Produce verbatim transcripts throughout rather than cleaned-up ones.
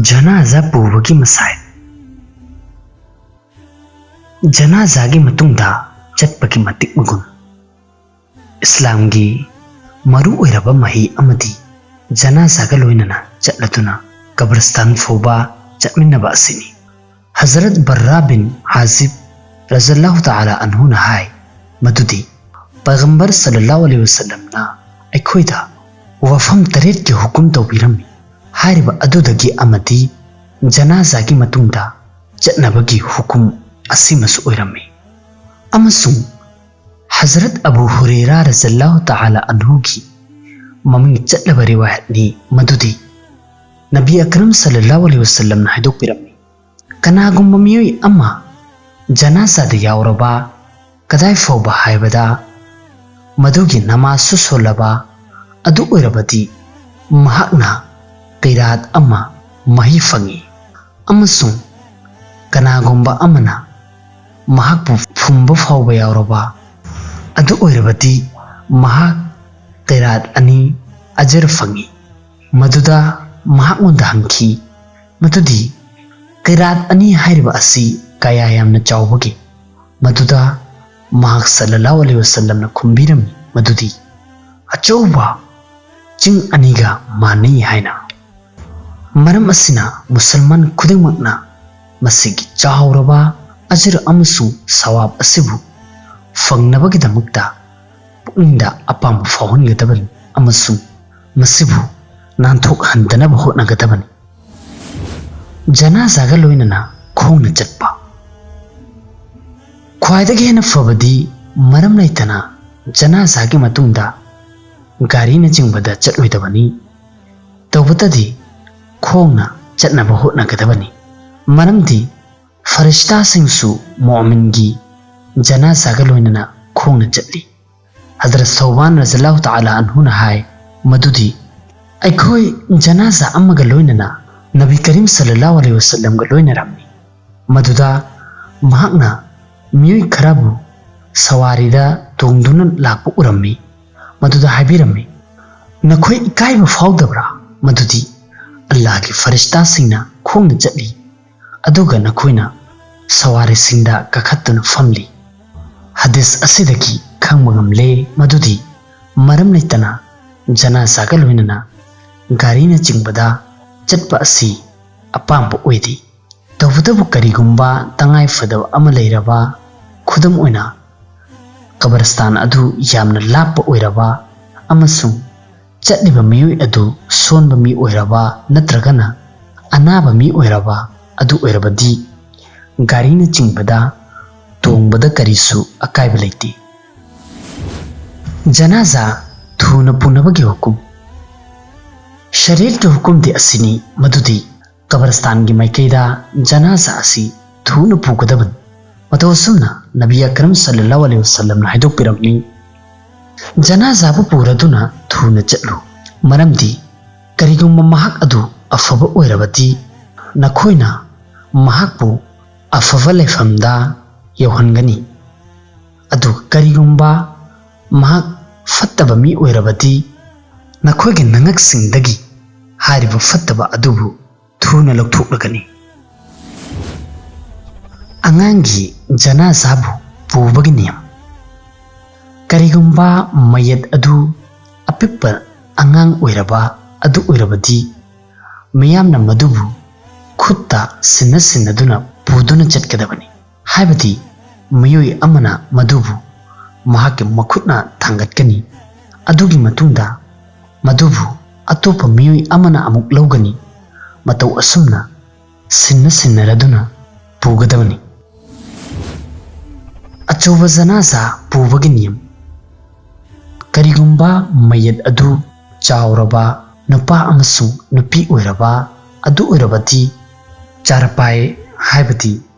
ꯖꯅꯥꯖꯥ ꯄꯨꯕꯒꯤ ꯃꯁꯥꯏ꯫ ꯖꯅꯥꯖꯥꯒꯤ ꯃꯇꯨꯡꯗ ꯆꯠꯄꯒꯤ ꯃꯇꯤꯛ ꯃꯒꯨꯟ꯫ ꯏꯁꯂꯥꯝꯒꯤ ꯃꯔꯨ ꯑꯣꯏꯔꯕ ꯃꯍꯩ ꯑꯃꯗꯤ ꯖꯅꯥꯖꯥꯒ ꯂꯣꯏꯅꯅ ꯆꯠꯂꯗꯨꯅ ꯀꯕꯔꯁꯇꯥꯟ ꯐꯥꯎꯕ ꯆꯠꯃꯤꯟꯅꯕ ꯑꯁꯤꯅꯤ꯫ ꯍꯖꯔꯠ ꯕꯔꯔꯥ ꯕꯤꯟ ꯍꯥꯖꯤꯕ ꯔꯖꯜꯂꯥꯍꯨ ꯇꯥꯂꯥ ꯑꯟꯍꯨꯅ ꯍꯥꯏ ꯃꯗꯨꯗꯤ ꯄꯩꯒꯝꯕꯔ ꯁꯜꯂꯜꯂꯥꯍꯨ ꯑꯂꯩꯍꯤ ꯋꯁꯜꯂꯝꯅ ꯑꯩꯈꯣꯏꯗ ꯋꯥꯐꯝ ꯇꯔꯦꯠꯀꯤ ꯍꯨꯀꯨꯝ ꯇꯧꯕꯤꯔꯝꯃꯤ꯫ ꯍꯥꯏꯔꯤꯕ ꯑꯗꯨꯗꯒꯤ ꯑꯃꯗꯤ ꯖꯅꯥꯖꯥꯒꯤ ꯃꯇꯨꯡꯗ ꯆꯠꯅꯕꯒꯤ ꯍꯨꯀꯨꯝ ꯑꯁꯤꯃꯁꯨ ꯑꯣꯏꯔꯝꯃꯤ꯫ ꯑꯃꯁꯨꯡ ꯍꯖꯔꯠ ꯑꯕꯨ ꯍꯨꯔꯦꯔꯥ ꯔꯖꯜꯂꯥꯍꯨ ꯇꯥꯂꯥ ꯑꯟꯍꯨꯒꯤ ꯃꯃꯤꯡ ꯆꯠꯂꯕ ꯔꯤꯋꯥꯌꯠꯅꯤ ꯃꯗꯨꯗꯤ ꯅꯕꯤ ꯑꯀꯔꯝ ꯁꯜꯂꯜꯂꯥꯍꯨ ꯑꯂꯩꯍꯤ ꯋꯁꯜꯂꯝꯅ ꯍꯥꯏꯗꯣꯛꯄꯤꯔꯝꯃꯤ, "ꯀꯅꯥꯒꯨꯝꯕ ꯃꯤꯑꯣꯏ ꯑꯃ ꯖꯅꯥꯖꯥꯗ ꯌꯥꯎꯔꯕ, ꯀꯗꯥꯏ ꯐꯥꯎꯕ ꯍꯥꯏꯕꯗ ꯃꯗꯨꯒꯤ ꯅꯃꯥꯖꯁꯨ ꯁꯣꯜꯂꯕ ꯑꯗꯨ ꯑꯣꯏꯔꯕꯗꯤ ꯃꯍꯥꯛꯅ ꯀꯤꯔꯥꯠ ꯑꯃ ꯃꯍꯩ ꯐꯪꯏ, ꯑꯃꯁꯨꯡ ꯀꯅꯥꯒꯨꯝꯕ ꯑꯃꯅ ꯃꯍꯥꯛꯄꯨ ꯐꯨꯝꯕ ꯐꯥꯎꯕ ꯌꯥꯎꯔꯕ ꯑꯗꯨ ꯑꯣꯏꯔꯕꯗꯤ ꯃꯍꯥꯛ ꯀꯤꯔꯥꯠ ꯑꯅꯤ ꯑꯖꯔ ꯐꯪꯏ꯫" ꯃꯗꯨꯗ ꯃꯍꯥꯛꯉꯣꯟꯗ ꯍꯪꯈꯤ ꯃꯗꯨꯗꯤ ꯀꯤꯔꯥꯠ ꯑꯅꯤ ꯍꯥꯏꯔꯤꯕ ꯑꯁꯤ ꯀꯌꯥ ꯌꯥꯝꯅ ꯆꯥꯎꯕꯒꯦ? ꯃꯗꯨꯗ ꯃꯍꯥꯛ ꯁꯜꯂꯜꯂꯥꯍꯨ ꯑꯂꯩꯍꯤ ꯋꯁꯜꯂꯝꯅ ꯈꯨꯝꯕꯤꯔꯝꯃꯤ ꯃꯗꯨꯗꯤ ꯑꯆꯧꯕ ꯆꯤꯡ ꯑꯅꯤꯒ ꯃꯥꯟꯅꯩ ꯍꯥꯏꯅ꯫ ꯃꯔꯝ ꯑꯁꯤꯅ ꯃꯨꯁꯜꯃꯥꯟ ꯈꯨꯗꯤꯡꯃꯛꯅ ꯃꯁꯤꯒꯤ ꯆꯥꯎꯔꯕ ꯑꯖꯔ ꯑꯃꯁꯨꯡ ꯁꯋꯥꯕ ꯑꯁꯤꯕꯨ ꯐꯪꯅꯕꯒꯤꯗꯃꯛꯇ ꯄꯨꯛꯅꯤꯡꯗ ꯑꯄꯥꯝꯕ ꯐꯥꯎꯍꯟꯒꯗꯕꯅꯤ ꯑꯃꯁꯨꯡ ꯃꯁꯤꯕꯨ ꯅꯥꯟꯊꯣꯛꯍꯟꯗꯅꯕ ꯍꯣꯠꯅꯒꯗꯕꯅꯤ꯫ ꯖꯅꯥꯖꯥꯒ ꯂꯣꯏꯅꯅ ꯈꯣꯡꯅ ꯆꯠꯄ꯫ ꯈ꯭ꯋꯥꯏꯗꯒꯤ ꯍꯦꯟꯅ ꯐꯕꯗꯤ ꯃꯔꯝ ꯂꯩꯇꯅ ꯖꯅꯥꯖꯥꯒꯤ ꯃꯇꯨꯡꯗ ꯒꯥꯔꯤꯅꯆꯤꯡꯕꯗ ꯆꯠꯂꯣꯏꯗꯕꯅꯤ꯫ ꯇꯧꯕꯇꯗꯤ ꯈꯣꯡꯅ ꯆꯠꯅꯕ ꯍꯣꯠꯅꯒꯗꯕꯅꯤ꯫ ꯃꯔꯝꯗꯤ ꯐꯔꯤꯁꯇꯥꯁꯤꯡꯁꯨ ꯃꯣꯃꯤꯟꯒꯤ ꯖꯅꯥꯖꯥꯒ ꯂꯣꯏꯅꯅ ꯈꯣꯡꯅ ꯆꯠꯂꯤ꯫ ꯍꯖꯔꯠ ꯁꯧꯕꯥꯟ ꯔꯖꯜꯂꯥꯍꯨ ꯇꯥꯂꯥ ꯑꯟꯍꯨꯅ ꯍꯥꯏ ꯃꯗꯨꯗꯤ ꯑꯩꯈꯣꯏ ꯖꯅꯥꯖꯥ ꯑꯃꯒ ꯂꯣꯏꯅꯅ ꯅꯕꯤ ꯀꯔꯤꯝ ꯁꯜꯂꯜꯂꯥꯍꯨ ꯑꯂꯩꯍꯤ ꯋꯁꯜꯂꯝꯒ ꯂꯣꯏꯅꯔꯝꯃꯤ꯫ ꯃꯗꯨꯗ ꯃꯍꯥꯛꯅ ꯃꯤꯑꯣꯏ ꯈꯔꯕꯨ ꯁꯋꯥꯔꯤꯗ ꯇꯣꯡꯗꯨꯅ ꯂꯥꯛꯄ ꯎꯔꯝꯃꯤ꯫ ꯃꯗꯨꯗ ꯍꯥꯏꯕꯤꯔꯝꯃꯤ, "ꯅꯈꯣꯏ ꯏꯀꯥꯏꯕ ꯐꯥꯎꯗꯕ꯭ꯔꯥ? ꯃꯗꯨꯗꯤ ꯑꯜꯂꯥꯍꯒꯤ ꯐꯔꯤꯁꯇꯥꯁꯤꯡꯅ ꯈꯣꯡꯅ ꯆꯠꯂꯤ, ꯑꯗꯨꯒ ꯅꯈꯣꯏꯅ ꯁꯋꯥꯔꯤꯁꯤꯡꯗ ꯀꯥꯈꯠꯇꯨꯅ ꯐꯝꯂꯤ꯫ ꯍꯗꯤꯁ ꯑꯁꯤꯗꯒꯤ ꯈꯪꯕ ꯉꯝꯂꯦ ꯃꯗꯨꯗꯤ ꯃꯔꯝ ꯂꯩꯇꯅ ꯖꯅꯥꯖꯥꯒ ꯂꯣꯏꯅꯅ ꯒꯥꯔꯤꯅꯆꯤꯡꯕꯗ ꯆꯠꯄ ꯑꯁꯤ ꯑꯄꯥꯝꯕ ꯑꯣꯏꯗꯦ꯫ ꯇꯧꯕꯇꯕꯨ ꯀꯔꯤꯒꯨꯝꯕ ꯇꯉꯥꯏ ꯐꯗꯕ ꯑꯃ ꯂꯩꯔꯕ, ꯈꯨꯗꯝ ꯑꯣꯏꯅ ꯀꯕꯔꯁꯇꯥꯟ ꯑꯗꯨ ꯌꯥꯝꯅ ꯂꯥꯞꯄ ꯑꯣꯏꯔꯕ ꯑꯃꯁꯨꯡ ꯆꯠꯂꯤꯕ ꯃꯤꯑꯣꯏ ꯑꯗꯨ ꯁꯣꯟꯕ ꯃꯤ ꯑꯣꯏꯔꯕ ꯅꯠꯇ꯭ꯔꯒꯅ ꯑꯅꯥꯕ ꯃꯤ ꯑꯣꯏꯔꯕ ꯑꯗꯨ ꯑꯣꯏꯔꯕꯗꯤ ꯒꯥꯔꯤꯅꯆꯤꯡꯕꯗ ꯇꯣꯡꯕꯗ ꯀꯔꯤꯁꯨ ꯑꯀꯥꯏꯕ ꯂꯩꯇꯦ꯫ ꯖꯅꯥꯖꯥ ꯊꯨꯅ ꯄꯨꯅꯕꯒꯤ ꯍꯨꯀꯨꯝ꯫ ꯁꯔꯤꯌꯠꯀꯤ ꯍꯨꯀꯨꯝꯗꯤ ꯑꯁꯤꯅꯤ ꯃꯗꯨꯗꯤ ꯀꯕꯔꯁꯇꯥꯟꯒꯤ ꯃꯥꯏꯀꯩꯗ ꯖꯅꯥꯖꯥ ꯑꯁꯤ ꯊꯨꯅ ꯄꯨꯒꯗꯕꯅꯤ꯫ ꯃꯇꯧ ꯑꯁꯨꯝꯅ ꯅꯕꯤ ꯑꯀꯔꯝ ꯁꯜꯂꯜꯂꯥꯍꯨ ꯑꯂꯩꯍꯤ ꯋꯁꯜꯂꯝꯅ ꯍꯥꯏꯗꯣꯛꯄꯤꯔꯝꯃꯤ, "ꯖꯅꯥꯖꯥꯕꯨ ꯄꯨꯔꯗꯨꯅ ꯊꯨꯅ ꯆꯠꯂꯨ, ꯃꯔꯝꯗꯤ ꯀꯔꯤꯒꯨꯝꯕ ꯃꯍꯥꯛ ꯑꯗꯨ ꯑꯐꯕ ꯑꯣꯏꯔꯕꯗꯤ ꯅꯈꯣꯏꯅ ꯃꯍꯥꯛꯄꯨ ꯑꯐꯕ ꯂꯩꯐꯝꯗ ꯌꯧꯍꯟꯒꯅꯤ, ꯑꯗꯨꯒ ꯀꯔꯤꯒꯨꯝꯕ ꯃꯍꯥꯛ ꯐꯠꯇꯕ ꯃꯤ ꯑꯣꯏꯔꯕꯗꯤ ꯅꯈꯣꯏꯒꯤ ꯅꯉꯛꯁꯤꯡꯗꯒꯤ ꯍꯥꯏꯔꯤꯕ ꯐꯠꯇꯕ ꯑꯗꯨꯕꯨ ꯊꯨꯅ ꯂꯧꯊꯣꯛꯂꯒꯅꯤ"꯫ ꯑꯉꯥꯡꯒꯤ ꯖꯅꯥꯖꯥꯕꯨ ꯄꯨꯕꯒꯤ ꯅꯤꯌꯝ꯫ ꯀꯔꯤꯒꯨꯝꯕ ꯃꯌꯦꯠ ꯑꯗꯨ ꯑꯄꯤꯛꯄ ꯑꯉꯥꯡ ꯑꯣꯏꯔꯕ ꯑꯗꯨ ꯑꯣꯏꯔꯕꯗꯤ ꯃꯤꯌꯥꯝꯅ ꯃꯗꯨꯕꯨ ꯈꯨꯠꯇ ꯁꯤꯟꯅ ꯁꯤꯟꯅꯗꯨꯅ ꯄꯨꯗꯨꯅ ꯆꯠꯀꯗꯕꯅꯤ꯫ ꯍꯥꯏꯕꯗꯤ ꯃꯤꯑꯣꯏ ꯑꯃꯅ ꯃꯗꯨꯕꯨ ꯃꯍꯥꯛꯀꯤ ꯃꯈꯨꯠꯅ ꯊꯥꯡꯒꯠꯀꯅꯤ, ꯑꯗꯨꯒꯤ ꯃꯇꯨꯡꯗ ꯃꯗꯨꯕꯨ ꯑꯇꯣꯞꯄ ꯃꯤꯑꯣꯏ ꯑꯃꯅ ꯑꯃꯨꯛ ꯂꯧꯒꯅꯤ꯫ ꯃꯇꯧ ꯑꯁꯨꯝꯅ ꯁꯤꯟꯅ ꯁꯤꯟꯅꯔꯗꯨꯅ ꯄꯨꯒꯗꯕꯅꯤ꯫ ꯑꯆꯧꯕ ꯖꯅꯥꯖꯥ ꯄꯨꯕꯒꯤ ꯅꯤꯌꯝ꯫ ꯀꯔꯤꯒꯨꯝꯕ ꯃꯌꯦꯠ ꯑꯗꯨ ꯆꯥꯎꯔꯕ ꯅꯨꯄꯥ ꯑꯃꯁꯨꯡ ꯅꯨꯄꯤ ꯑꯣꯏꯔꯕ ꯑꯗꯨ ꯑꯣꯏꯔꯕꯗꯤ ꯆꯥꯔꯄꯥꯏ, ꯍꯥꯏꯕꯗꯤ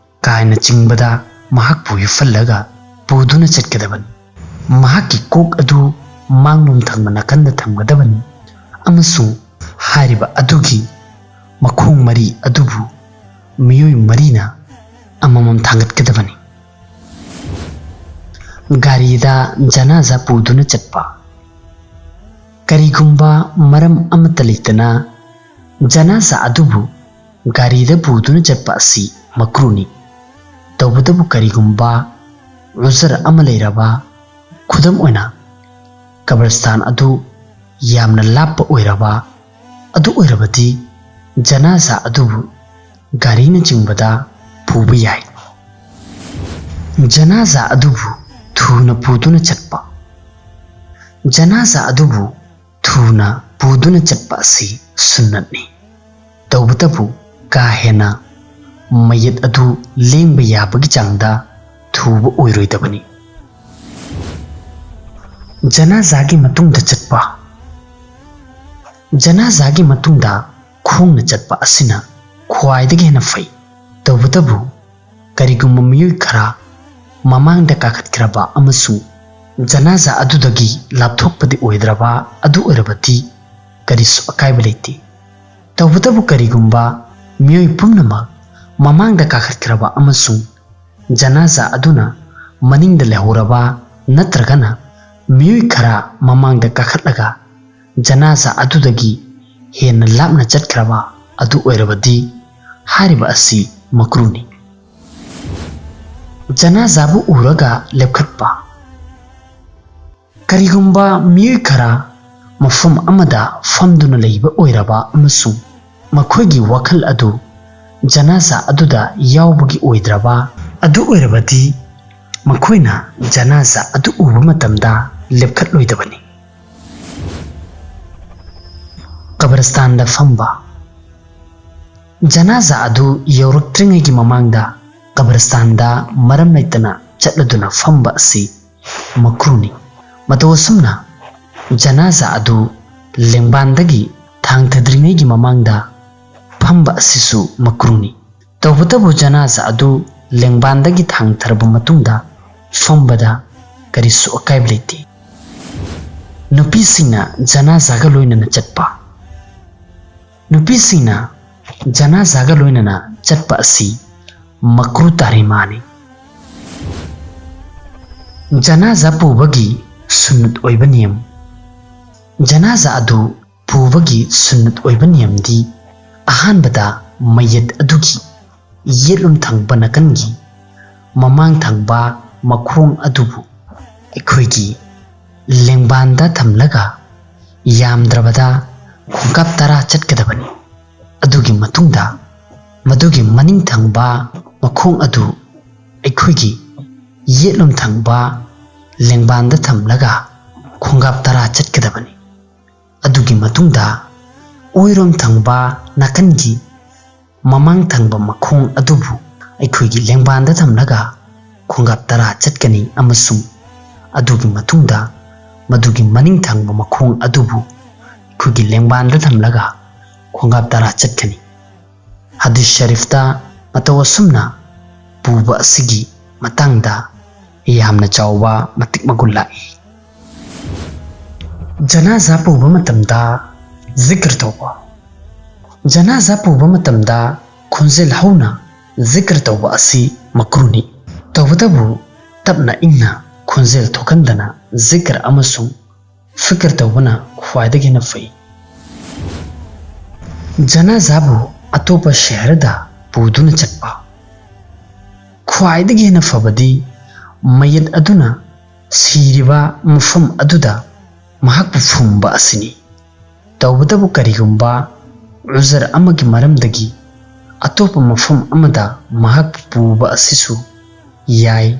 ꯀꯥꯏꯅ ꯆꯤꯡꯕꯗ ꯃꯍꯥꯛꯄꯨ ꯍꯤꯞꯍꯜꯂꯒ ꯄꯨꯗꯨꯅ ꯆꯠꯀꯗꯕꯅꯤ꯫ ꯃꯍꯥꯛꯀꯤ ꯀꯣꯛ ꯑꯗꯨ ꯃꯥꯡꯂꯣꯝ ꯊꯪꯕ ꯅꯥꯀꯟꯗ ꯊꯝꯒꯗꯕꯅꯤ ꯑꯃꯁꯨꯡ ꯍꯥꯏꯔꯤꯕ ꯑꯗꯨꯒꯤ ꯃꯈꯣꯡ ꯃꯔꯤ ꯑꯗꯨꯕꯨ ꯃꯤꯑꯣꯏ ꯃꯔꯤꯅ ꯑꯃꯃꯝ ꯊꯥꯡꯒꯠꯀꯗꯕꯅꯤ꯫ ꯒꯥꯔꯤꯗ ꯖꯅꯥꯖꯥ ꯄꯨꯗꯨꯅ ꯆꯠꯄ꯫ ꯀꯔꯤꯒꯨꯝꯕ ꯃꯔꯝ ꯑꯃꯠꯇ ꯂꯩꯇꯅ ꯖꯅꯥꯖꯥ ꯑꯗꯨꯕꯨ ꯒꯥꯔꯤꯗ ꯄꯨꯗꯨꯅ ꯆꯠꯄ ꯑꯁꯤ ꯃꯀ꯭ꯔꯨꯅꯤ꯫ ꯇꯧꯕꯇꯕꯨ ꯀꯔꯤꯒꯨꯝꯕ ꯎꯖꯔ ꯑꯃ ꯂꯩꯔꯕ, ꯈꯨꯗꯝ ꯑꯣꯏꯅ ꯀꯕꯔꯁꯇꯥꯟ ꯑꯗꯨ ꯌꯥꯝꯅ ꯂꯥꯞꯄ ꯑꯣꯏꯔꯕ, ꯑꯗꯨ ꯑꯣꯏꯔꯕꯗꯤ ꯖꯅꯥꯖꯥ ꯑꯗꯨꯕꯨ ꯒꯥꯔꯤꯅꯆꯤꯡꯕꯗ ꯄꯨꯕ ꯌꯥꯏ꯫ ꯖꯅꯥꯖꯥ ꯑꯗꯨꯕꯨ ꯊꯨꯅ ꯄꯨꯗꯨꯅ ꯆꯠꯄ꯫ ꯖꯅꯥꯖꯥ ꯑꯗꯨꯕꯨ ꯊꯨꯅ ꯄꯨꯗꯨꯅ ꯆꯠꯄ ꯑꯁꯤ ꯁꯨꯟꯅꯠꯅꯤ꯫ ꯇꯧꯕꯇꯕꯨ ꯀꯥ ꯍꯦꯟꯅ ꯃꯌꯦꯠ ꯑꯗꯨ ꯂꯦꯡꯕ ꯌꯥꯕꯒꯤ ꯆꯥꯡꯗ ꯊꯨꯕ ꯑꯣꯏꯔꯣꯏꯗꯕꯅꯤ꯫ ꯖꯅꯥꯖꯥꯒꯤ ꯃꯇꯨꯡꯗ ꯆꯠꯄ꯫ ꯖꯅꯥꯖꯥꯒꯤ ꯃꯇꯨꯡꯗ ꯈꯣꯡꯅ ꯆꯠꯄ ꯑꯁꯤꯅ ꯈ꯭ꯋꯥꯏꯗꯒꯤ ꯍꯦꯟꯅ ꯐꯩ꯫ ꯇꯧꯕꯇꯕꯨ ꯀꯔꯤꯒꯨꯝꯕ ꯃꯤꯑꯣꯏ ꯈꯔ ꯃꯃꯥꯡꯗ ꯀꯥꯈꯠꯈ꯭ꯔꯕ ꯑꯃꯁꯨꯡ ꯖꯅꯥꯖꯥ ꯑꯗꯨꯗꯒꯤ ꯂꯥꯞꯊꯣꯛꯄꯗꯤ ꯑꯣꯏꯗ꯭ꯔꯕ, ꯑꯗꯨ ꯑꯣꯏꯔꯕꯗꯤ ꯀꯔꯤꯁꯨ ꯑꯀꯥꯏꯕ ꯂꯩꯇꯦ꯫ ꯇꯧꯕꯇꯕꯨ ꯀꯔꯤꯒꯨꯝꯕ ꯃꯤꯑꯣꯏ ꯄꯨꯝꯅꯃꯛ ꯃꯃꯥꯡꯗ ꯀꯥꯈꯠꯈ꯭ꯔꯕ ꯑꯃꯁꯨꯡ ꯖꯅꯥꯖꯥ ꯑꯗꯨꯅ ꯃꯅꯤꯡꯗ ꯂꯩꯍꯧꯔꯕ ꯅꯠꯇ꯭ꯔꯒꯅ ꯃꯤꯑꯣꯏ ꯈꯔ ꯃꯃꯥꯡꯗ ꯀꯥꯈꯠꯂꯒ ꯖꯅꯥꯖꯥ ꯑꯗꯨꯗꯒꯤ ꯍꯦꯟꯅ ꯂꯥꯞꯅ ꯆꯠꯈ꯭ꯔꯕ ꯑꯗꯨ ꯑꯣꯏꯔꯕꯗꯤ ꯍꯥꯏꯔꯤꯕ ꯑꯁꯤ ꯃꯀ꯭ꯔꯨꯅꯤ꯫ ꯖꯅꯥꯖꯥꯕꯨ ꯎꯔꯒ ꯂꯦꯞꯈꯠꯄ꯫ ꯀꯔꯤꯒꯨꯝꯕ ꯃꯤꯑꯣꯏ ꯈꯔ ꯃꯐꯝ ꯑꯃꯗ ꯐꯝꯗꯨꯅ ꯂꯩꯕ ꯑꯣꯏꯔꯕ ꯑꯃꯁꯨꯡ ꯃꯈꯣꯏꯒꯤ ꯋꯥꯈꯜ ꯑꯗꯨ ꯖꯅꯥꯖꯥ ꯑꯗꯨꯗ ꯌꯥꯎꯕꯒꯤ ꯑꯣꯏꯗ꯭ꯔꯕ, ꯑꯗꯨ ꯑꯣꯏꯔꯕꯗꯤ ꯃꯈꯣꯏꯅ ꯖꯅꯥꯖꯥ ꯑꯗꯨ ꯎꯕ ꯃꯇꯝꯗ ꯂꯦꯞꯈꯠꯂꯣꯏꯗꯕꯅꯤ꯫ ꯀꯕꯔꯁꯇꯥꯟꯗ ꯐꯝꯕ꯫ ꯖꯅꯥꯖꯥ ꯑꯗꯨ ꯌꯧꯔꯛꯇ꯭ꯔꯤꯉꯩꯒꯤ ꯃꯃꯥꯡꯗ ꯀꯕꯔꯁꯇꯥꯟꯗ ꯃꯔꯝ ꯂꯩꯇꯅ ꯆꯠꯂꯗꯨꯅ ꯐꯝꯕ ꯑꯁꯤ ꯃꯀ꯭ꯔꯨꯅꯤ꯫ ꯃꯇꯧ ꯑꯁꯨꯝꯅ ꯖꯅꯥꯖꯥ ꯑꯗꯨ ꯂꯦꯡꯕꯥꯟꯗꯒꯤ ꯊꯥꯡꯊꯗ꯭ꯔꯤꯉꯩꯒꯤ ꯃꯃꯥꯡꯗ ꯐꯝꯕ ꯑꯁꯤꯁꯨ ꯃꯀ꯭ꯔꯨꯅꯤ꯫ ꯇꯧꯕꯇꯕꯨ ꯖꯅꯥꯖꯥ ꯑꯗꯨ ꯂꯦꯡꯕꯥꯟꯗꯒꯤ ꯊꯥꯡꯊꯔꯕ ꯃꯇꯨꯡꯗ ꯐꯝꯕꯗ ꯀꯔꯤꯁꯨ ꯑꯀꯥꯏꯕ ꯂꯩꯇꯦ꯫ ꯅꯨꯄꯤꯁꯤꯡꯅ ꯖꯅꯥꯖꯥꯒ ꯂꯣꯏꯅꯅ ꯆꯠꯄ꯫ ꯅꯨꯄꯤꯁꯤꯡꯅ ꯖꯅꯥꯖꯥꯒ ꯂꯣꯏꯅꯅ ꯆꯠꯄ ꯑꯁꯤ ꯃꯀ꯭ꯔꯨ ꯇꯥꯔꯤꯃꯥꯅꯤ꯫ ꯖꯅꯥꯖꯥ ꯄꯨꯕꯒꯤ ꯁꯨꯟꯅꯠ ꯑꯣꯏꯕ ꯅꯤꯌꯝ꯫ ꯖꯅꯥꯖꯥ ꯑꯗꯨ ꯄꯨꯕꯒꯤ ꯁꯨꯟꯅꯠ ꯑꯣꯏꯕ ꯅꯤꯌꯝꯗꯤ, ꯑꯍꯥꯟꯕꯗ ꯃꯌꯦꯠ ꯑꯗꯨꯒꯤ ꯌꯦꯠꯂꯣꯝ ꯊꯪꯕ ꯅꯥꯀꯟꯒꯤ ꯃꯃꯥꯡ ꯊꯪꯕ ꯃꯈꯣꯡ ꯑꯗꯨꯕꯨ ꯑꯩꯈꯣꯏꯒꯤ ꯂꯦꯡꯕꯥꯟꯗ ꯊꯝꯂꯒ ꯌꯥꯝꯗ꯭ꯔꯕꯗ ꯈꯣꯡꯀꯥꯞ ꯇꯔꯥ ꯆꯠꯀꯗꯕꯅꯤ꯫ ꯑꯗꯨꯒꯤ ꯃꯇꯨꯡꯗ ꯃꯗꯨꯒꯤ ꯃꯅꯤꯡ ꯊꯪꯕ ꯃꯈꯣꯡ ꯑꯗꯨ ꯑꯩꯈꯣꯏꯒꯤ ꯌꯦꯠꯂꯣꯝ ꯊꯪꯕ ꯂꯦꯡꯕꯥꯟꯗ ꯊꯝꯂꯒ ꯈꯣꯡꯀꯥꯞ ꯇꯔꯥ ꯆꯠꯀꯗꯕꯅꯤ꯫ ꯑꯗꯨꯒꯤ ꯃꯇꯨꯡꯗ ꯑꯣꯏꯔꯣꯝ ꯊꯪꯕ ꯅꯥꯀꯟꯒꯤ ꯃꯃꯥꯡ ꯊꯪꯕ ꯃꯈꯣꯡ ꯑꯗꯨꯕꯨ ꯑꯩꯈꯣꯏꯒꯤ ꯂꯦꯡꯕꯥꯟꯗ ꯊꯝꯂꯒ ꯈꯣꯡꯀꯥꯞ ꯇꯔꯥ ꯆꯠꯀꯅꯤ ꯑꯃꯁꯨꯡ ꯑꯗꯨꯒꯤ ꯃꯇꯨꯡꯗ ꯃꯗꯨꯒꯤ ꯃꯅꯤꯡ ꯊꯪꯕ ꯃꯈꯣꯡ ꯑꯗꯨꯕꯨ ꯑꯩꯈꯣꯏꯒꯤ ꯂꯦꯡꯕꯥꯟꯗ ꯊꯝꯂꯒ ꯈꯣꯡꯀꯥꯞ ꯇꯔꯥ ꯆꯠꯀꯅꯤ꯫ ꯍꯗꯤꯁ ꯁꯔꯤꯐꯇ ꯃꯇꯧ ꯑꯁꯨꯝꯅ ꯄꯨꯕ ꯑꯁꯤꯒꯤ ꯃꯇꯥꯡꯗ ꯌꯥꯝꯅ ꯆꯥꯎꯕ ꯃꯇꯤꯛ ꯃꯒꯨꯟ ꯂꯥꯛꯏ꯫ ꯖꯅꯥꯖꯥ ꯄꯨꯕ ꯃꯇꯝꯗ ꯖꯤꯀ꯭ꯔ ꯇꯧꯕ꯫ ꯖꯅꯥꯖꯥ ꯄꯨꯕ ꯃꯇꯝꯗ ꯈꯣꯟꯖꯦꯜ ꯍꯧꯅ ꯖꯤꯀ꯭ꯔ ꯇꯧꯕ ꯑꯁꯤ ꯃꯀ꯭ꯔꯨꯅꯤ꯫ ꯇꯧꯕꯇꯕꯨ ꯇꯞꯅ ꯏꯪꯅ ꯈꯣꯟꯖꯦꯜ ꯊꯣꯛꯍꯟꯗꯅ ꯖꯤꯀ꯭ꯔ ꯑꯃꯁꯨꯡ ꯐꯤꯀ꯭ꯔ ꯇꯧꯕꯅ ꯈ꯭ꯋꯥꯏꯗꯒꯤ ꯍꯦꯟꯅ ꯐꯩ꯫ ꯖꯅꯥꯖꯥꯕꯨ ꯑꯇꯣꯞꯄ ꯁꯍꯔꯗ ꯄꯨꯗꯨꯅ ꯆꯠꯄ꯫ ꯈ꯭ꯋꯥꯏꯗꯒꯤ ꯍꯦꯟꯅ ꯐꯕꯗꯤ ꯃꯌꯦꯠ ꯑꯗꯨꯅ ꯁꯤꯔꯤꯕ ꯃꯐꯝ ꯑꯗꯨꯗ ꯃꯍꯥꯛꯄꯨ ꯐꯨꯝꯕ ꯑꯁꯤꯅꯤ꯫ ꯇꯧꯕꯇꯕꯨ ꯀꯔꯤꯒꯨꯝꯕ ꯎꯖꯔ ꯑꯃꯒꯤ ꯃꯔꯝꯗꯒꯤ ꯑꯇꯣꯞꯄ ꯃꯐꯝ ꯑꯃꯗ ꯃꯍꯥꯛꯄꯨ ꯄꯨꯕ ꯑꯁꯤꯁꯨ ꯌꯥꯏ꯫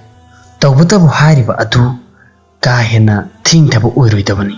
ꯇꯧꯕꯇꯕꯨ ꯍꯥꯏꯔꯤꯕ ꯑꯗꯨ ꯀꯥ ꯍꯦꯟꯅ ꯊꯦꯡꯊꯕ ꯑꯣꯏꯔꯣꯏꯗꯕꯅꯤ꯫